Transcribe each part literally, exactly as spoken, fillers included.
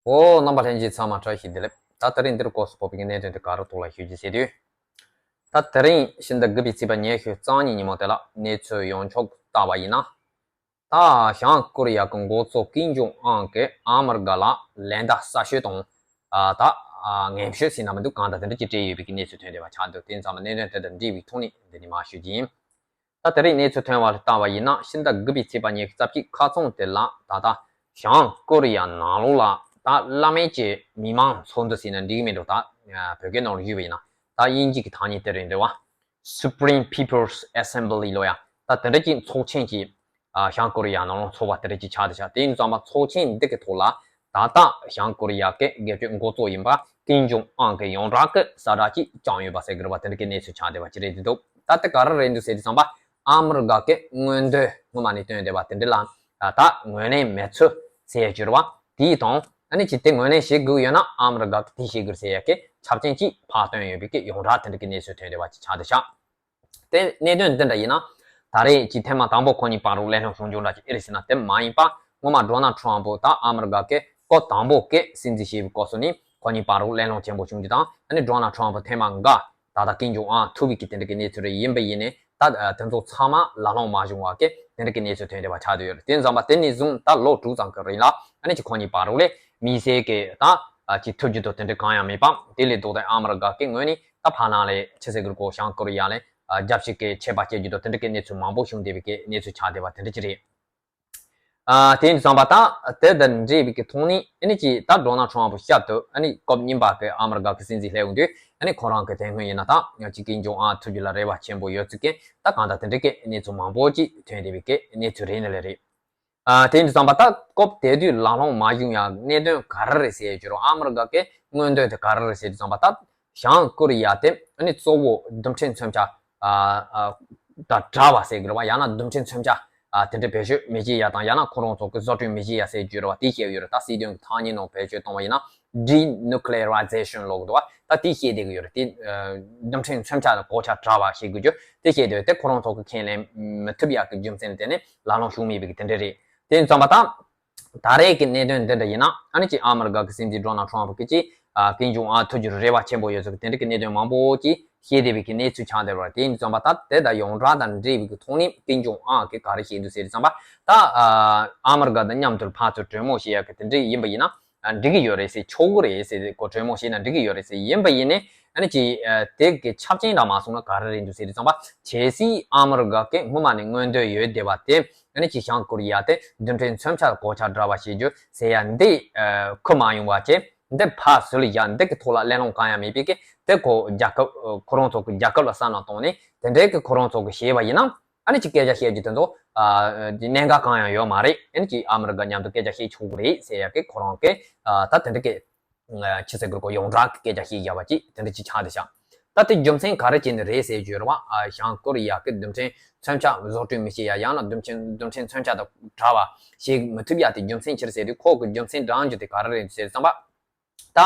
ཨོ། རྣམ་པ་ལྷན་རྒྱས་ཚང་མ་བཀྲ་ཤིས་བདེ་ལེགས། ད་དེ་རིང་འདིར་སྐོར་སུ་ཕོག་པའི་གནད་དོན་དེ་ག་རུ་གཏོགས་ལ་ཞུ་རྒྱུ་ཟེར་དུས། ད་དེ་རིང་ཕྱི་ཟླ་དགུ་པའི་ཚེས་པ་ཉི་ཤུ་རྩ་གཉིས་ཉིན་མོ་དེ་ལ་གནས་ཚུལ་ཡོངས་ཁྱབ་བལྟས་པ་ཡིན་ན། ད་བྱང་ཀོ་རི་ཡ་གི་འགོ་གཙོ་ཀིམ་ཇོང་ཨང་གིས་ཨ་མི་རི་ཀ་ལ་ལན་བརྡ་གསར་ཤོས་དང་། ཨ། ད་ཨ་ངན་ཤོས་ཟེར་ན་མི་འདུག་གང་འདྲ་དེ་འདྲ་ཅིག་སྤྲད་ཡོད་པའི་གནས་ཚུལ་ཐོན་བསྡད་པ་ཆགས་འདུག་དེ་ཙམ་གནད་དོན་དེ་དང་འབྲེལ་བའི་ཐོག་ནས་འདི་ནས་མར་ཞུ་རྒྱུ་ཡིན། ད་དེ་རིང་གནས་ཚུལ་ཐོན་པ་ལ་བལྟས་པ་ཡིན་ན། ཕྱི་ཟླ་དགུ་པའི་ཚེས་པ་ཉི་ཤུ་རྩ་གཅིག་ཁ་རྩང་དེ་ལ་ད་ལྟ་བྱང་ཀོ་རི་ཡ་ནང་ལོགས་ལ་ད་བླ་མེད་ཀྱི་མི་མང་ཚོགས་འདུ་ཟེར་ན་འགྲིག་གི་མེད་འགྲོ། ད་བོད་སྐད་ནང་ལ་ཞུས་པ་ཡིན་ན། ད་དབྱིན་ཇི་གི་ཐ་སྙད་དེ་རེད་འདུག་བ། Supreme People's Assembly ལོ་ཡ། ད་དེ་འདྲ་ཅིག་ཚོགས་ཆེན་ཅིག་ཨ། བྱང་ཀོ་རི་ཡ་ནང་ལ་ཚོགས་པ་དེ་འདྲ་ཅིག་ཆགས་བསྡད་ཤག་དེ་ཡིན་ཙང་མ་ཚོགས་ཆེན་འདི་གི་ཐོག་ལ་ད་ལྟ་བྱང་ཀོ་རི་ཡ་གི་སྒེར་གཅོད་འགོ་གཙོ་ཡིན་པ་ཀིམ་ཇོང་ཨང་གིས་ཡོངས་གྲགས་ཀྱི་གསལ་བསྒྲགས་ཅིག་བསྐྱངས་ཡོད་པ་ཟེར་གི་རེད་བ། དེ་འདྲ་གི་གནས་ཚུལ་ཆགས་བསྡད་པ་ཅིག་རེད་འདུག་ད་དེ་ག་རེ་རེད་འདུག་ཟེར་དུས་ཙམ་པ། ཨ་མི་རི་ཀ་གི་མངོན་འདོད་སྔོན་མ་ནས་བཏོན་བསྡད་པ་དེ་འདྲ་ལ་ད་ངོས་ལེན་མེད་ཚུལ་ཟེར་ཡ་ཅིག་རེད་བ། དེའི་དང་ཨ་ནི་ཅིག་དེ་ངོས་ལེན་བྱེད་དགོས་ཡོད་ན་ཨ་མི་རི་ཀ་གིས་དེ་བྱེད་དགོས་ཟེར་ཡ་གི་ཆ་རྐྱེན་ཅིག་ཕར་བཏོན་ཡོད་པའི་གི་ཡོངས་གྲགས་དེ་འདྲ་གི་གནས་ཚུལ་ཐོན་བསྡད་པ་ཅིག་ཆགས་བསྡད་ཤག་དེ་གནད་དོན་འདི་འདྲ་ཡིན་ན། ད་རེས་ཀྱི་ཐེངས་མ་དང་པོ་ཁོ་གཉིས་བར་དུ་གླེང་སློང་བྱུང་རྒྱུ་འདྲ་ཅིག་ཨེ་རེད་ཟེར་ན། དེ་མ་ཡིན་པ་སྔོན་མ་ཌོ་ནལ་ཊམ་ཕུ་ད་ཨ་མི་རི་ཀ་གི་སྐབས་དང་པོ་གི་སྲིད་འཛིན་བྱས་པའི་སྐབས་སུ་ནི་ཁོ་གཉིས་བར་དུ་གླེང་སློང་ཆེན་པོ་བྱུང་རྒྱུ་དང་། ཨ་ནི་ཌོ་ནལ་ཊམ་ཕུ་ཐེངས་མ་འགའ་ད་ལྟ་ཀིམ་ཇོང་ཨང་ཐུག་པའི་གི་དེ་འདྲ་གི་གནས་ཚུལ་རེ་ཡིན་པ་ཡིན་ནའི། ད་དེ་ཚོ་ཚང་མ་ལག་ལེན་མ་བྱུང་བ་གི་དེ་འདྲ་གི་གནས་ཚུལ་ཐོན་བསྡད་པ་ཆགས་བསྡད་ཡོད་རེད། དེ་ཙམ་པ་དེ་ནས་བཟུང་ད་ལོ་དྲུག་ཙམ་གི་རིང་ལ་ཨ་ནི་ཅིག་ཁོ་གཉིས་བར་དུ་ལས་དམིགས་བསལ་གི་ད་ཅིག་ཐུག་རྒྱུ་དང་དེ་འདྲ་གང་ཡང་མེད་པ། དེ་ལས་ལྡོག་སྟེ་ཨ་མི་རི་ཀ་གི་ངོས་ནས་ད་ཕར་ནང་ལས་ཆི་ཟེར་དགོས་རེད་གོ། བྱང་ཀོ་རི་ཡ་ལ་རྒྱབ་བཤིག་གི་ཆད་པ་བཅད་རྒྱུ་དང་དེ་འདྲ་གི་གནས་ཚུལ་མང་པོ་བྱུང་བསྡད་པའི་གི་གནས་ཚུལ་ཆགས་བསྡད་པ་དེ་འདྲ་ཅིག་རེད། ཨ། དེ་ཡིན་དུས་ཙམ་པ་ད་དེ་དང་འབྲེལ་བའི་གི་ཐོག་ནས་ཨ་ནི་ཅིག་ད་ཌོ་ནལ་ཊམ་ཕུ་ཞབས་ཏོག་ཨ་ནི་སྐབས་གཉིས་པ་གི་ཨ་མི་རི་ཀ་གི་སྲིད་འཛིན་སླེབས་ཡོང་དུས་ཨ་ནི་ཁོ་རང་གི་དེ་སྔོན་ཡིན་ན་ད་ཅིག་ཀིམ་ཇོང་ཨང་ཐུག་རྒྱུ་ལ་རེ་བ་ཆེན་པོ་ཡོད་ཚུལ་གི་ད་གང་ལྟར་དེ་འདྲ་གི་གནས་ཚུལ་མང་པོ་ཅིག་ཐོན་བསྡད་པའི་གི་གནས་ཚུལ་རེད་ནི་ལས་རེད། ཨ། དེ་ཡིན་དུས་ཙམ་པ་ད་སྐབས་དེ་དུས་ལག་ལེན་མ་བྱུང་ཡ་གནད་དོན་ག་རེ་རེད་ཟེར་རྒྱུ་རོ། ཨ་མི་རི་ཀ་གི་མངོན་འདོད་དེ་ག་རེ་རེད་ཟེར་དུས་ཙམ་པ་ད་བྱང་ཀོ་རི་ཡ་དེ་ཨ་ནི་གཙོ་བོ་རྡུལ་ཕྲན་མཚོན་ཆ་ཨ་ཨ་དང་བྲལ་བ་ཟེར་གི་རེད་བ། ཡང་ན་རྡུལ་ཕྲན་མཚོན་ཆ་ཨ་དེ་འདྲ་བེད་སྤྱོད་མི་བྱེད་ཡ་དང་། ཡང་ན་ཁོ་རང་ཚོ་གི་བཟོ་སྐྲུན་མི་བྱེད་ཡ་ཟེར་རྒྱུ་རེད་བ། དེ་བཤད་ཡོད་རེད། ད་སྲིད་དོན་གི་ཐ་སྙད་ནང་བེད་སྤྱོད་གཏོང་བ་ཡིན་ན་ཌི་ནིའུ་ཀི་ལི་ཡ་རའི་ཛེ་ཤན་ལབ་གི་འདུག་བ། ད་དེ་བཤད་བསྡད་གི་ཡོད་རེད། དེ་ཨ་རྡུལ་ཕྲན་མཚོན་ཆ་དང་གོ་ཆ་བྲལ་བ་བྱེད་དགོས་རྒྱུ་དེ་བཤད་བསྡད་ཡོད། དེ་ཁོ་རང་ཚོ་གི་ཁས་ལེན་མི་ཐུབ་ཡ་གི་རྒྱུ་མཚན་ལ་བརྟེན་ནས་ལག་ལེན་བྱུང་མེད་པའི་གི་དེ་འདྲ་རེད། དེ་ཡིན་དུས་ཙམ་པ་ད་ད་རེས་ཀྱི་གནད་དོན་འདི་འདྲ་ཡིན་ན་ཨ་ནི་ཅིག་ཨ་མི་རི་ཀ་གི་སྲིད་འཛིན་ཌོ་ནལ་ཊམ་ཕུ་གིས་ཅིག་ཨ་ཀིམ་ཇོང་ཨང་ཐུག་རྒྱུར་རེ་བ་ཆེན་པོ་ཡོད་ཚུལ་གི་དེ་འདྲ་གི་གནད་དོན་མང་པོ་ཅིག་བཤད་བསྡད་པའི་གི་གནས་ཚུལ་ཆགས་བསྡད་པ་རེད། དེ་ཡིན་དུས་ཙམ་པ་ད་དེ་དང་ཡོངས་གྲགས་དང་འབྲེལ་བའི་གི་ཐོག་ནས་ཀིམ་ཇོང་ཨང་གིས་ག་རེ་བཤད་འདུག་ཟེར་དུས་ཙམ་པ། ད་ཨ་ཨ་མི་རི་ཀ་དང་མཉམ་དུ་ཕར་ཚུར་གྲོས་མོལ་བྱེད་ཡག་གི་དེ་འདྲ་ཡིན་པ་ཡིན་ན་ཨ་འགྲིག་གི་ཡོད་རེད་ཟེར། ཆོག་གི་རེད་ཟེར། ཁོ་གྲོས་མོལ་བྱས་ན་འགྲིག་གི་ཡོད་རེད་ཟེར། ཡིན་པ་ཡིན་ནའི་ཨ་ནི་ཅིག་ཨ་དེ་གི་ཆ་རྐྱེན་འདྲ་མ་སོང་ན་ག་རེ་རེད་འདུག་ཟེར་དུས་ཙམ་པ། གལ་སྲིད་ཨ་མི་རི་ཀ་གིས་སྔོན་མ་ནས་མངོན་འདོད་ཡོད་བསྡད་པ་དེ་ཨ་ནི་ཅིག་བྱང་ཀོ་རི་ཡ་དེ་རྡུལ་ཕྲན་མཚོན་ཆ་གོ་ཆ་བྲལ་བ་བྱེད་རྒྱུ་ཟེར་ཡ་འདི་ཨ་ཁུར་མ་ཡོང་བ་བྱས། འདི་ཕར་ཟུར་ལ་བཞག་འདི་གི་ཐོག་ལ་གླེང་སློང་གང་ཡང་མེད་པའི་གི་དེ་ཁོ་རྒྱལ་ཁབ་ཁོ་རང་ཚོ་གི་རྒྱལ་ཁབ་ལ་བསམ་བློ་བཏང་ནས་དེ་འདྲའི་གི་ཁོ་རང་ཚོ་གི་བྱས་པ་ཡིན་ན། ཨ་ནི་ཅིག་སྐད་ཆ་བཤད་རྒྱུ་དེ་ཚོ་ཨ་གནད་འགག་གང་ཡང་ཡོད་མ་རེད། ཨ་ནི་ཅིག་ཨ་མི་རི་ཀ་མཉམ་དུ་སྐད་ཆ་བཤད་ཆོག་གི་རེད་ཟེར་ཡ་གི་ཁོ་རང་གི་ཨ་ད་དེ་འདྲ་གི་ཨ་ཆི་ཟེར་དགོས་རེད་གོ། ཡོངས་གྲགས་ཀྱི་སྐད་ཆ་བཤད་བཞག་པ་ཅིག་དེ་འདྲ་ཅིག་ཆགས་བསྡད་ཤག་ད་དེ་རྒྱུ་མཚན་ག་རེ་བྱས་ནས་རེད་ཟེར་རྒྱུ་རེད་བ། ཨ་བྱང་ཀོ་རི་ཡ་གི་རྡུལ་ཕྲན་མཚོན་ཆ་བཟོ་སྐྲུན་མི་བྱེད་ཡ། ཡང་ན་རྡུལ་ཕྲན་རྡུལ་ཕྲན་མཚོན་ཆ་དང་བྲལ་བ་བྱེད་མི་ཐུབ་ཡ་དེ་རྒྱུ་མཚན་ཅི་རེད་ཟེར་དུས། ཁོ་གི་རྒྱུ་མཚན་འདྲེན་རྒྱུ་དེ་ག་རེ་རེད་ཟེར་བསམ་པ། ད་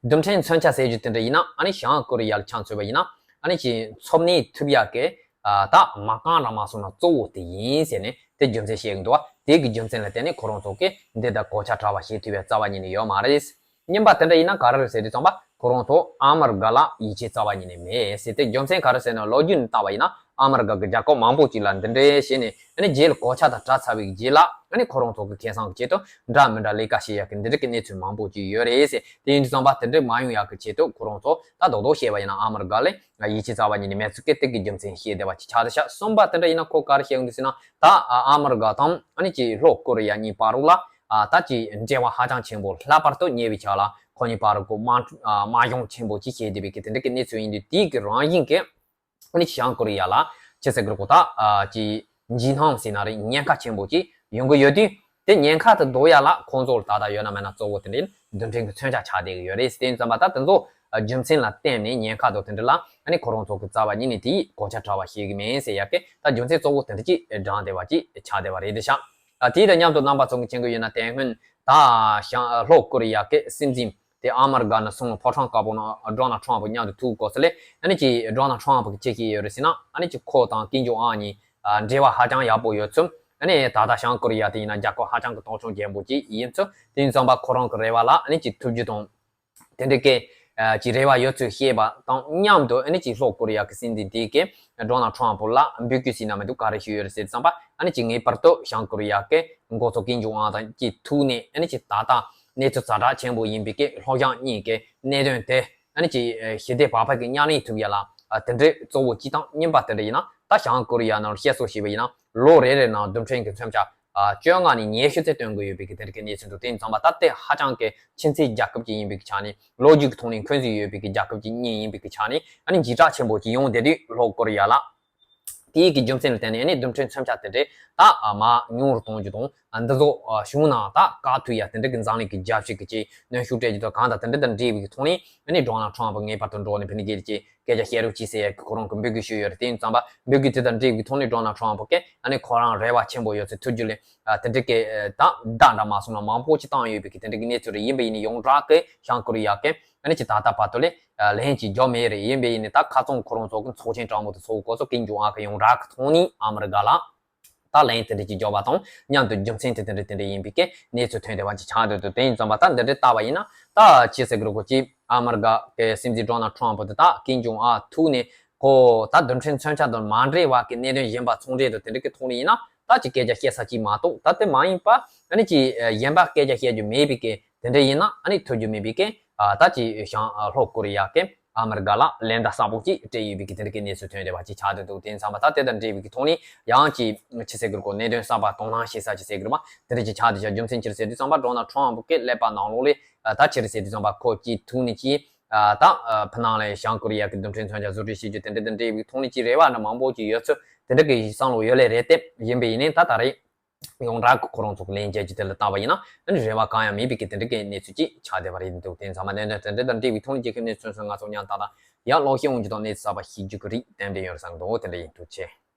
རྡུལ་ཕྲན་མཚོན་ཆ་ཟེར་རྒྱུ་དེ་འདྲ་ཡིན་ན་ཨ་ནི་བྱང་ཀོ་རི་ཡ་ལ་ཆ་མཚོན་པ་ཡིན་ན་ཨ་ནི་ཅིག་འཚོ་གནས་ཐུབ་ཡག་གི་ཨ་ད་མ་རྐང་རང་མ་སོང་ན་གཙོ་བོ་དེ་ཡིན་ཟེར་ནས་དེ་རྒྱུ་མཚན་བཤད་གི་འདུག་བ། དེ་གི་རྒྱུ་མཚན་ལ་བརྟེན་ནས་ཁོ་རང་ཚོ་གིས་འདི་ལྟར་གོ་ཆ་བྲལ་བ་བྱེད་ཐུབ་པའི་རྩ་བ་ཉིད་ནས་ཡོད་མ་རེད། གཉིས་པ་དེ་འདྲ་ཡིན་ན་ག་རེ་རེད་ཟེར་དུས་ཙམ་པ་ཁོ་རང་ཚོ་ཨ་མི་རི་ཀ་ལ་ཡིད་ཆེས་རྩ་བ་ཉིད་ནས་མེད་ཟེར། དེ་རྒྱུ་མཚན་ག་རེ་ཟེར་ན་ལོ་རྒྱུས་ནས་བལྟས་པ་ཡིན་ན། ཨ་མི་རི་ཀ་གི་རྒྱལ་ཁབ་མང་པོ་ཅིག་ལ་འདི་འདྲའི་བྱས་ནས་ཨ་ནི་རྗེས་ལ་གོ་ཆ་དང་བྲལ་ཚར་བའི་རྗེས་ལ་ཨ་ནི་ཁོ་རང་ཚོ་གི་ཁེ་བཟང་གི་ཆེད་དུ་འདྲ་མི་འདྲ་ལས་ཀ་བྱེད་ཡག་གི་འདི་འདྲ་གི་གནས་ཚུལ་མང་པོ་ཅིག་ཡོད་རེད་ཟེར། དེ་ཡིན་དུས་ཙམ་པ་དེ་འདྲ་མ་ཡོང་ཡག་གི་ཆེད་དུ་ཁོ་རང་ཚོ་ད་རྡོག་རྡོག་བཤད་པ་ཡིན་ན་ཨ་མི་རི་ཀ་ལ་ཡིད་ཆེས་རྩ་བ་ཉིད་ནས་མེད་ཚུལ་གྱི་དེ་གི་རྒྱུ་མཚན་བཤད་བསྡད་པ་ཅིག་ཆགས་བསྡད་ཤག་གསུམ་པ་དེ་འདྲ་ཡིན་ན་ཁོ་ག་རེ་བཤད་ཡོང་འདུག་ཟེར་ན། ད་ཨ་མི་རི་ཀ་དང་ཨ་ནི་ཅིག་ལྷོ་ཀོ་རི་ཡ་གཉིས་བར་དུ་ལ་ཨ་ད་ཅིག་འབྲེལ་བ་ཧ་ཅང་ཆེན་པོ། ལྷག་པར་དུ་ཉེ་བའི་ཆར་ལ་ཁོ་གཉིས་བར་དུ་དམག་དམག་སྦྱོང་ཆེན་པོ་ཅིག་བྱས་བསྡད་པའི་གི་དེ་འདྲ་གི་གནས་ཚུལ་ཡིན་དུས། དེའི་གི་རང་བཞིན་གྱི་ཨ་ནི་བྱང་ཀོ་རི་ཡ་ལ་ཅི་ཟེར་དགོས་རེད་གོ། ད་ཨ་ཅིག་འཇིགས་སྣང་ཟེར་ན་རེད། ཉེན་ཁ་ཆེན་པོ་ཅིག་ཡོང་གི་ཡོད་དུས། དེ་ཉེན་ཁ་དེ་ཟློག་ཡ་ལ་ཁོང་ཚོར་ད་ལྟ་ཡོད་ན་མེད་ན་གཙོ་བོ་དེ་འདྲའི་རྡུལ་ཕྲན་གྱི་མཚོན་ཆ་ཆགས་བསྡད་ཀྱི་ཡོད་རེད། དེ་ཙམ་པ་ད་དེ་ཚོ་རྒྱུ་མཚན་ལ་བརྟེན་ནས་ཉེན་ཁ་དང་དེ་འདྲ་ལ་ཨ་ནི་ཁོ་རང་ཚོ་གི་རྩ་བ་ཉིད་ནས་དེའི་གོ་ཆ་བྲལ་བ་བྱེད་ཀྱི་མེད་ཟེར་ཡ་གི་ད་རྒྱུ་མཚན་གཙོ་བོ་དེ་འདྲ་ཅིག་བགྲངས་བསྡད་པ་ཅིག་ཆགས་བསྡད་པ་རེད་ཤག་ཨ་དེ་དང་མཉམ་དུ་རྣམ་པ་ཚོ་གིས་མཁྱེན་གྱི་ཡོད་ན། དེ་སྔོན་ད་བྱང་ལྷོ་ཀོ་རི་ཡ་གི་སྲིད་འཛིན་དེ་ཨ་མི་རི་ཀ་ནས་སོང་ཕོ་བྲང་དཀར་པོ་ནང་ཌོ་ནལ་ཊམ་ཕུ་མཉམ་དུ་ཐུག་གོ་ས་ལས་ཨ་ནི་ཅིག་ཌོ་ནལ་ཊམ་ཕུ་གིས་ཅི་བཤད་ཡོད་རེད་ཟེར་ན། ཨ་ནི་ཅིག་ཁོ་དང་ཀིམ་ཇོང་ཨན་གཉིས་ཨ་འབྲེལ་བ་ཧ་ཅང་ཡག་པོ་ཡོད་ཚུལ། ཨ་ནི་ད་ལྟ་བྱང་ཀོ་རི་ཡ་དེ་ཡིན་ན་རྒྱལ་ཁབ་ཧ་ཅང་གི་སྟོབས་ཆུང་ཆེན་པོ་ཅིག་ཡིན་ཚུལ། དེ་ཡིན་ཙང་པ་ཁོ་རང་གི་རེ་བ་ལ་ཨ་ནི་ཅིག་ཐུགས་རྒྱུས་དང་། དེ་འདྲ་གི་ཨ་ཅིག་རེ་བ་ཡོད་ཚུལ་བཤད་པ་དང་མཉམ་དུ་ཨ་ནི་ཅིག་ལྷོ་ཀོ་རི་ཡ་གི་སྲིད་འཛིན་དེ་གིས་ཌོ་ནལ་ཊམ་ཕུ་ལ་འབོད་སྐུལ་ཞུས་ན་མི་འདུག་ག་རེ་ཞུས་ཡོད་རེད་ཟེར་ཙང་པ། ཨ་ནི་ཅིག་ངེས་པར་དུ་བྱང་ཀོ་རི་ཡ་གི་འགོ་གཙོ་ཀིམ་ཇོང་ཨན་དང་ཅིག་ཐུག་ནས་ཨ་ནི་ཅིག་ད་ལྟ་གནས་ཚུལ་ཛ་དྲག་ཆེན་པོ་ཡིན་པའི་གི་ལྷོ་བྱང་གཉིས་ཀྱི་གནད་དོན་དེ་ཨ་ནི་ཅིག་ཞི་བདེ་བག་ཕེབས་ཀྱི་མཉམ་ལེན་ཐུབ་ཡ་ལ་དེ་འདྲའི་གཙོ་བོ་གཅིག་དང་། གཉིས་པ་དེ་འདྲ་ཡིན་ན་ད་བྱང་ཀོ་རི་ཡ་ནང་བཤད་སྲོལ་བྱས་པ་ཡིན་ན་ལོ་རེ་རེ་ནང་རྡུལ་ཕྲན་གྱི་མཚོན་ཆ་བཅོ་ལྔ་ནས་ཉི་ཤུ་ཙམ་བཏོན་དགོས་ཡོད་པའི་གི་དེ་འདྲ་གི་གནས་ཚུལ་འདུག་དེ་ཡིན་ཙང་པ་ད་ལྟའི་ཧ་ཅང་གི་ཆུ་མཛོད་རྒྱལ་ཁབ་ཅིག་ཡིན་པའི་གི་ཆ་ནས། ལོ་རྒྱུས་ཀྱི་ཐོག་ནས་འཁོན་འཛིན་ཡོད་པའི་གི་རྒྱལ་ཁབ་ཅིག་གཉིས་ཡིན་པའི་གི་ཆ་ནས་ཨ་ནི་འཇིགས་སྐྲག་ཆེན་པོ་ཅིག་ཡོང་བསྡད་དུས་ལྷོ་ཀོ་རི་ཡ་ལ། དེའི་གི་རྒྱུ་མཚན་ལ་བརྟེན་ནས་ཨ་ནི་རྡུལ་ཕྲན་མཚོན་ཆ་དེ་འདྲས་ད་མར་ཉུང་རུ་གཏོང་རྒྱུ་དང་། འདི་ཚོ་གཞུང་ནང་ད་བཀག་ཐུབ་ཡ་དེ་འདྲ་གི་འཛམ་གླིང་གི་རྒྱལ་སྤྱི་གི་ཅིག་གནོན་ཤུགས་སྤྲད་རྒྱུ་དང་གང་དང་དེ་འདྲ་དང་འབྲེལ་བའི་གི་ཐོག་ནས་ཨ་ནི་ཌོ་ནལ་ཊམ་ཕུ་ངེས་པར་དུ་འགྲོ་ནས་ཕ་གི་ཅིག་སྐད་ཆ་བཤད་རོགས་གྱིས་ཟེར་ཡ་གི་ཁོ་རང་གི་འབོད་སྐུལ་ཞུས་ཡོད་རེད། དེ་ཡིན་ཙང་པ་འབོད་སྐུལ་དེ་དང་འབྲེལ་བའི་གི་ཐོག་ནས་ཌོ་ནལ་ཊམ་ཕུ་གིས་ཨ་ནི་ཁོ་རང་རེ་བ་ཆེན་པོ་ཡོད་ཚད་ཐུགས་རྒྱུད་ལ་དེ་འདྲ་གི་ད་བརྡ་འདྲ་མ་སོང་ན་མང་པོ་ཅིག་བཏང་ཡོད་པའི་གི་དེ་འདྲ་གི་གནས་ཚུལ་རེད། ཡིན་པ་ཡིན་ནའི་ཡོངས་གྲགས་གི་བྱང་ཀོ་རི་ཡ་གི་ཨ་ནི་ཅིག་ད་ལྟ་བར་དུ་ལས་ལན་ཅིག་རྒྱོབ་མེད་རེད། ཡིན་པས་ཡིན་ནི་ད་ཁ་རྩང་ཁོ་རང་ཚོ་གི་ཚོགས་ཆེན་གྲངས་མང་དུ་ཚོགས་སྐོར་སོགས་ཀིམ་ཇོང་ཨན་གི་ཡོངས་གྲགས་ཀྱི་ཐོག་ནས་ཨ་མི་རི་ཀ་ལ་ད་ལན་དེ་འདྲ་ཅིག་རྒྱོབ་པ་དང་མཉམ་དུ་རྒྱུ་མཚན་དེ་དེ་འདྲ་དེ་འདྲ་ཡིན་པའི་གི་གནས་ཚུལ་ཐོན་བསྡད་པ་ཅིག་ཆགས་འདུག་དེ་ཡིན་ཙང་པ་ད་འདི་འདྲ་ལྟ་བ་ཡིན་ན་ད་ཅི་ཟེར་དགོས་རེད། ཁོ་ཅིག་ཨ་མི་རི་ཀ་གི་སྲིད་འཛིན་ཌོ་ནལ་ཊམ་ཕུ་དེ་ད་ཀིམ་ཇོང་ཨན་ཐུག་ནས་ཁོ་ད་རྡུལ་ཕྲན་མཚོན་ཆ་དང་མ་འབྲེལ་བ་གི་གནད་དོན་གཞན་པ་ཚོང་འབྲེལ་དང་དེ་འདྲ་གི་ཐོག་ནས་ཡིན་ན་ད་ཅིག་སྐད་ཆ་བཤད་ས་ཅིག་མ་གཏོགས། ད་དེ་མ་ཡིན་པ་ཨ་ནི་ཅིག་གཞན་པ་སྐད་ཆ་བཤད་རྒྱུ་མེད་པའི་གི་དེ་འདྲ་ཡིན་ན་ཨ་ནི་ཐུགས་རྒྱུས་མེད་པའི་གི་ཨ་ད་ཅི་བྱང་ལྷོ་ཀོ་རི་ཡ་གི་ཨ་མི་རི་ཀ་ལ་ལན་བརྡ་གསལ་པོ་ཅིག་སྤྲད་ཡོད་པའི་གི་དེ་འདྲ་གི་གནས་ཚུལ་ཐོན་བསྡད་པ་ཅིག་ཆགས་བསྡད་འདུག་དེ་ཡིན་ཙང་པ་ད་དེ་དང་འབྲེལ་བའི་གི་ཐོག་ནས་ཡང་ཅིག་ཅི་ཟེར་དགོས་རེད། ཁོ་གནད་དོན་གསར་པ་དོ་སྣང་བྱེད་ས་ཅིག་ཟེར་དགོས་རེད་པ། དེ་འདྲ་ཅིག་ཆགས་བསྡད་ཤག་རྒྱུ་མཚན་ཅི་རེད་ཟེར་དུས་ཙམ་པ་ཌོ་ནལ་ཊམ་ཕུ་གི་ཀླད་པ་ནང་ལོགས་ལ་ད་ཅི་རེད་ཟེར་དུས་ཙམ་པ་ཁོ་ཅིག་ཐུག་ནས་ཅིག་ད་ཕ་ནང་ལ་བྱང་ཀོ་རི་ཡ་གི་རྡུལ་ཕྲན་མཚོན་ཆ་བཟོ་སྐྲུན་བྱེད་རྒྱུ་དེ་འདྲ་དང་འབྲེལ་བའི་ཐོག་ནས་ཅིག་རེ་བ་འདྲ་མང་པོ་ཅིག་ཡོད་ཚུལ་དེ་འདྲ་གི་བསམ་བློ་ཡོད་ལེ་རེད་དེ། ཡིན་པས་ཡིན་ནའི་ད་ད་རེས། ཡོངས་གྲགས་ཀྱི་ཁོ་རང་ཚོ་གི་ལན་བརྒྱབ་རྒྱུ་དེ་ལ་བལྟས་པ་ཡིན་ན་ཨ་ནི་རེ་བ་གང་ཡང་མེད་པའི་གི་དེ་འདྲ་གི་གནས་ཚུལ་ཅིག་ཆགས་བསྡད་པ་རེད་འདུག་དེ་ཡིན་ཙང་མ་གནད་དོན་དེ་འདྲ་དང་འབྲེལ་བའི་ཐོག་ནས་རྒྱལ་ཁབ་གནས་ཚུལ་ཚོ་ང་ཚོ་མཉམ་ཏག་ཏག་ཡར་ཀློག་ཤེས་འོང་རྒྱུ་དང་གནས་ཚུལ་གསར་པ་ཤེས་རྒྱུ་གི་རེད། ཏན་ཏན་ཡོད་རེད་བསམ་འདུག་དེ་འདྲ་ཡིན། ཐུགས་རྗེ་ཆེ།